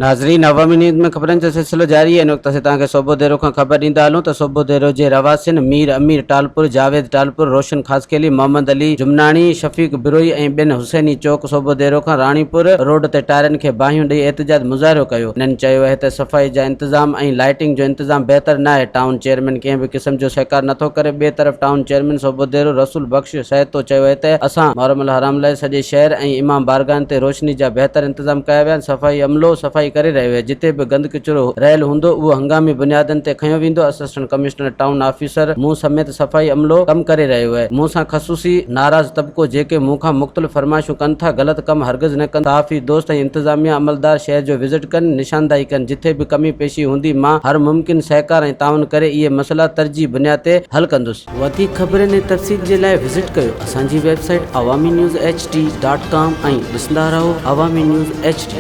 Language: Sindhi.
ناظرين عوامي نيوز ۾ خبرن جو سلسلو جاري آهي ان وقت اسين توهان کي صوبو ديرو کان خبر ڏيندا هلون ته صوبو ديرو جي رهواسين مير امير ٽالپر، جاويد ٽالپر، روشن خاصخيلي، محمد علي جمناڻي، شفيق بروهي ۽ ٻين حسيني چوڪ صوبو ديرو کان راڻيپور روڊ تي ٽائرن کي باهيون ڏئي احتجاج مظاهرو ڪيو هنن چيو اهي ته صفائي جا انتظام ۽ لائيٽنگ جو انتظام بهتر ناهي ٽائون چيئرمين ڪنهن به قسم جو سهڪار نٿو ڪري ٻئي طرف ٽائون چيئرمين صوبو ديرو رسول بخش سهتو چيو اهي ته اسان محرم الحرام لاء سڄي شهر ۽ امام بارگاهن تي روشني جا بهتر انتظام ڪيا ويا آهن، صفائي عملو صفائي ڪري رهيو اهي، جتي به گند ڪچرو رهيل هوندو اهو هنگامي بنيادن تي کنيو ويندو، اسسٽنٽ ڪمشنر، ٽائون آفيسر، مون سميت صفائي عملو ڪم ڪري رهيو اهي، مون سان خصوصي ناراض طبقو جيڪي مون کان مختلف فرمائشون ڪن ٿا، غلط ڪم هرگز نه ڪندس، صحافي دوست ۽ انتظاميا عملدار شهر جو وزٽ ڪن، نشانداهي ڪن، جتي به ڪمي پيشي هوندي مان هر ممڪن سهڪار ۽ تعاون ڪري اهي مسئلا ترجيح بنياد تي حل ڪندس. وڌيڪ خبرن ۽ تفصيل جي لاء وزٽ ڪيو اسان جي website Awami news H D dot com ۽ ڏسندا رهو عوامي نيوز ايڇ ڊي.